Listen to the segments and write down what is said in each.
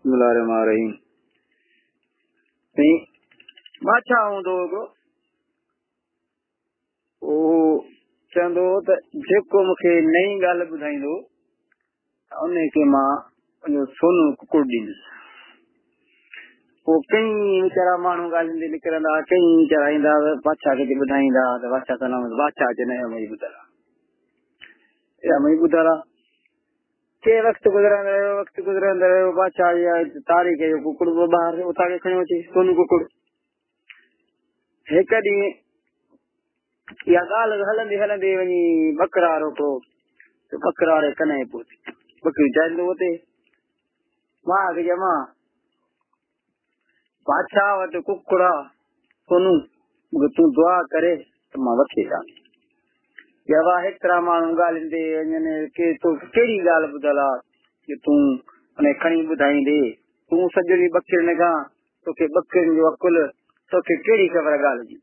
بسم الله الرحمن الرحيم. سائين بادشاهه هوندو هو هڪڙو، اهو چوندو هو ته جيڪو مون کي نئين ڳالهه ٻڌائيندو ان کي مان پنهنجو سونو ڪڪڙ ڏيندس. پوء ڪئين ويچارا ماڻهو ڳالهين تي نڪرندا، ڪئين ويچارا ايندا بادشاهه کي ٻڌائيندا ته بادشاهه سلامت، بادشاهه چي نه اها منهنجي ٻڌل آهي، اها منهنجي ٻڌل آهي. ڪي وقت گذرندو رهيو، وقت گذرندو رهيو، بادشاهه جي تاريخ جو ڪڪڙ به ٻاهر اتان کي کڻيو اچي سونو ڪڪڙ. هڪ ڏينهن اها ڳالهه هلندي هلندي وڃي ٻڪرار هڪڙو ته ٻڪرار ڪنهن پهتي، ٻڪريون چاريندو اتي. ماء کي چيو، مان بادشاهه وٽ ڪڪڙ آ سونو، مونکي تون دعا ڪري ته مان وٺي اچان. يا وا هيترا ماڻهو ڳالهين تي وڃن، ڪي تو ڪهڙي ڳالهه ٻڌل آ جو تون ان کي کڻي ٻڌائيندي؟ تون سڄو ڏينهن ٻڪرين کان، توکي ٻڪرين جو عقل، توکي ڪهڙي خبر ڳالهه جي؟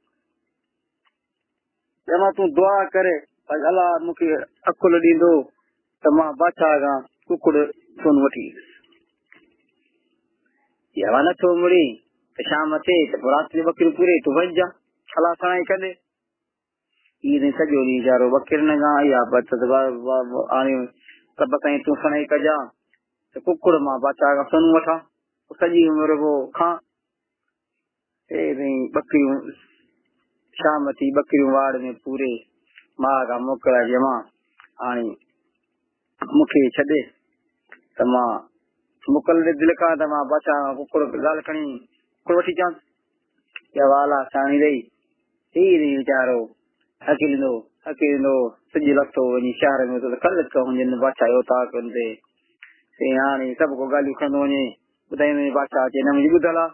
يا مان تون دعا ڪر ڀائي الله مونکي عقل ڏيندو ته مان بادشاهه کان ڪڪڙ سون وٺي ايندس. يا وا نٿو مڙين ته شام ٿئي ته پوء رات جو ٻڪريون پوري تون وڃجان، الله سڻائي ڪندي. ائين سائين سڄو ڏينهن ويچارو ٻڪرين کان اها بچت آڻي رب سائين تون سڻائي ڪجان ته ڪڪڙ مان بادشاهه کان سون وٺان، پوء سڄي عمر پوء کان. اي سائين ٻڪريون شام ٿي، ٻڪريون واڙ ۾ پوري ماء کان موڪلائي چي امان هاڻي مون کي ڇڏي ته مان موڪل ڏي دل کان ته مان بادشاهه کان ڪڪڙ ڳالهه کڻي ڪڪڙ وٺي اچان. يا والا ساڻي رهي هي رهي ويچارو هڪليندو هڪليندو سج لٿو وڃي شهر ۾ ته خلق هجن بادشاهه جي اوطاق تي. سائين هاڻي سڀ ڪو ڳالهيون کڻندو وڃي ٻڌائيندو وڃي بادشاهه چي نه منهنجي ٻڌل آ.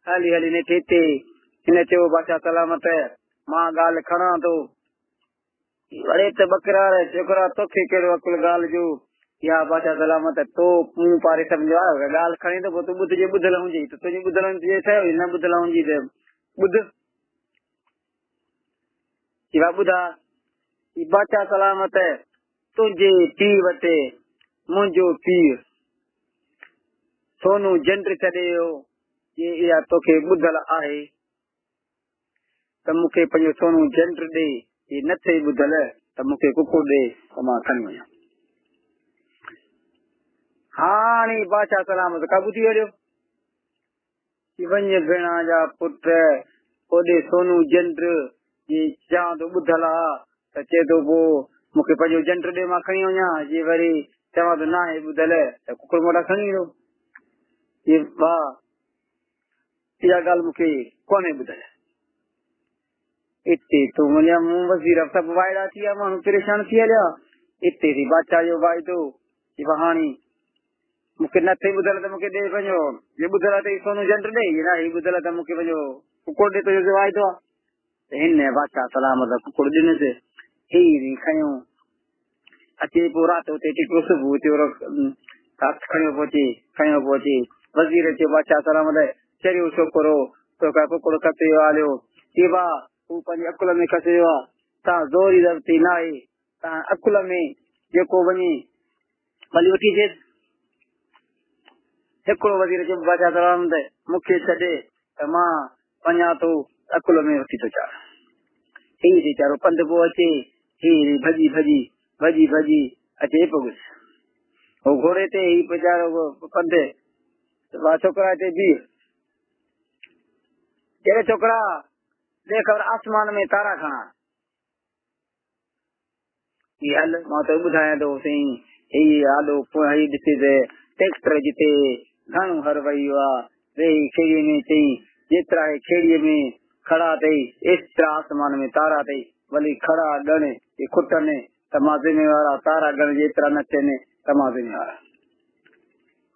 هلي هلي نيٺ هتي هن چيو بادشاهه سلامت مان ڳالهه کڻان ٿو. اڙي ته ٻڪرار ڇوڪرا توکي ڪهڙو عقل ڳالهه جو. يا بادشاهه سلامت تو مون پاري سمجهيو آهي ڳالهه کڻين ٿو پوء تون ٻڌ جي ٻڌل هجي ته تنهنجي ٻڌل هجي ٺهيو نه ٻڌل هجي ته ٻڌ. چي وا ٻڌا. چي بادشاهه سلامت تنهنجي پيء وٽ منهنجو پيء سونو جنڊ ڇڏي ويو، جي اها توکي ٻڌل آهي ته مون کي پنهنجو سونو جنڊ ڏي، جي نه ٿئي ٻڌل ته مون کي ڪڪڙ ڏي ته مان کڻي وڃان. هاڻي بادشاهه سلامت قابو ٿي ويو. چي وڃ ڀيڻا جا پٽ، اوڏي سونو جنڊ جي چوان ٿو ٻڌل آ ته چئي ٿو پوء مون کي پنهنجو جنڊ ڏي مان کڻي وڃان، جي وري چوان ٿو ناهي ٻڌل ته ڪڪڙ مون وٽان کڻي ويندو. چي واهه اها ڳالهه مون کي ڪونهي ٻڌل. اتي تون وڃان مون وزير سڀ وائڙا ٿي ويا، ماڻهو پريشان ٿي هليا. اتي ٿي بادشاهه جو واعدو چي هاڻي مون کي نه ٿئي ٻڌل ته مون کي ڏي پنهنجو، جي ٻڌل اٿئي سونو جنڊ ڏي، جي ناهي ٻڌل ته مون کي پنهنجو ڪڪڙ ڏي، تنهنجو واعدو آهي. ته هن بادشاهه سلامت ڪڪڙ ڏنس، هي ري کنيو اچي پوء رات اتي ٽڪيو، صبح ٿيو هٿ کڻيو پهچي، کنيو پهچي. وزير چيو بادشاهه سلامت چريو ڇوڪرو توکان ڪڪڙ کسي ويو آليو. چي وا هو پنهنجي عقل ۾ کسي ويو آهي، تان زوري ضبطي ناهي، تان عقل ۾ جيڪو وڃي ڀلي وٺي اچيس. هڪڙو وزير چيو بادشاهه سلامت مون کي ڇڏي ته مان وڃان ٿو عقل ۾ وٺي ٿو چاڙهان. هي ويچارو پنڌ پيو اچي، هي ڀڄي ڀڄي ڀڄي ڀڄي اچي پڳس. هو گهوڙي تي، هي ويچارو پنڌ. وا ڇوڪرا هتي بيهه. چري ڇوڪرا ڏي خبر آسمان ۾ تارا گهڻا. هي هل مان توکي ٻڌايان ٿو سائين هي آڏو هي ڏسي ته ٽيڪٽر جتي گهڻو هر وهي ويو آ، ويهي کيڙيء ۾ چئي جيترا هي کيڙيء ۾ کڙا اٿئي ايترا آسمان ۾ تارا اٿئي، ڀلي کڙا ڳڻ جي کٽن ته مان ذميوار آ، تارا ڳڻ جيترا نه ٿين ته مان ذميوار آ.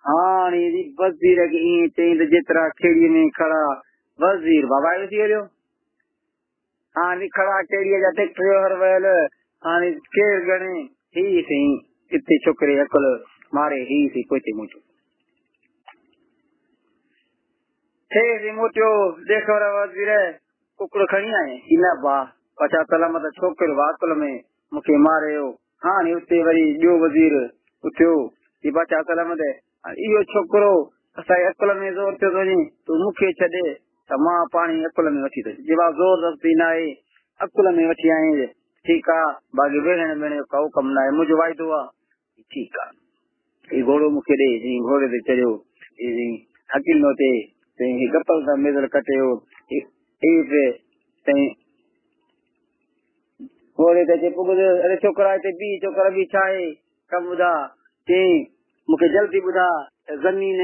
هاڻي وزير کي ائين چئين ته جيترا کيڙيء ۾ کڙا، وزير بابا ٿي هليو. هاڻي کڙا ڪهڙيء جا ٽيڪٽر جو هر ويل، هاڻي ڪير ڳڻي؟ هي سائين اتي ڇوڪري عقل ماري هي سائين پوئتي موٽيو. ٿي سائين موٽيو، ڏي خبر وزير ڪڪڙ کڻي آئين؟ چي نه ڀاء، پڇا سلامت ڇوڪرو عقل ۾ مون کي ماري ويو. هاڻي اتي وري ٻيو وزير اٿيو، چي بادشاهه سلامت هاڻي اهو ڇوڪرو اسان جي عقل ۾ زور ٿيو ٿو وڃي، تون مون کي ڇڏ ته مان پاڻ ئي عقل ۾ وٺي ٿو اچان. چي بابا زور زبردستي ناهي، عقل ۾ وٺي آئين ٺيڪ آ، باقي وڙهڻ ٻڙهڻ جو ڪو ڪم ناهي، منهنجو واعدو آ. ٺيڪ آ، هي گهوڙو مون کي ڏي. جيئن گهوڙي تي چڙهيو، هي حڪيم تي هي گپل سان ميزل ڪٽيو، هي به سائين گهوڙي تي اچي پڳو. اڙي ڇوڪرا هتي بيهه، ڇوڪرا بيهه، ڇا آهي ڪم ٻڌاء. چيائين مون کي جلدي ٻڌاء ته زمين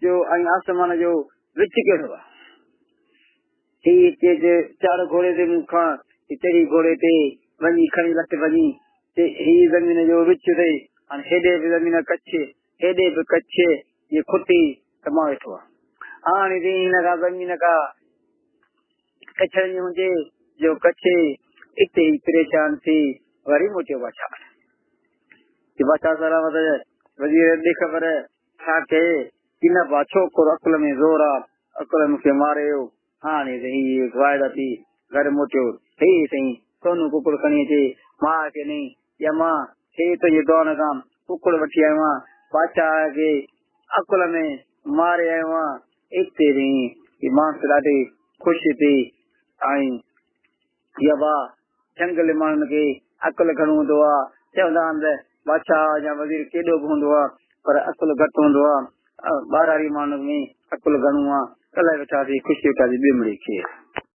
جو ۽ آسمان جو وچ ڪهڙو آهي؟ هي چي ته چاڙهه گهوڙي تي مون کان. هي چڙهي گهوڙي تي وڃي کڻي لٺ ڀڃي، چي هي زمين جو وچ اٿئي، هاڻي هيڏي به زمين ڪڇ، هيڏي به ڪڇ، جي کٽي ته مان ويٺو آهيان. هاڻي جي هن کان زمين ڪا ڪڇڻي هجي جو ڪڇي. اتي ئي پريشان ٿي وري موٽيو بادشاهه وٽ. چي بادشاهه سلامت، وزير ڏي خبر ڇا ڪئي؟ چي نه با ڇوڪرو عقل ۾ زور آ، عقل مون کي ماري ويو. هاڻي ته هي واعدا ٿي گهر موٽيو. هي سائين سونو ڪڪڙ کڻي اچي ماء کي ڏنائين. چي امان هي تنهنجي دعا کان ڪڪڙ وٺي آيو آهيان، بادشاهه کي عقل ۾ ماري آيو آهيان. اتي سائين هي ماڻس ڏاڍي خوش ٿي ۽ يا با جهنگلي ماڻهن کي عقل گهڻو هوندو آ. چوندا آهن ته بادشاهه يا وزير ڪيڏو به هوندو آ پر عقل گهٽ هوندو آ. ٻهراڙي ماڻهن ۾ عقل گهڻو آ. ڪلهه ويٺاسين خوش ويٺاسين ٻيمڙي کي.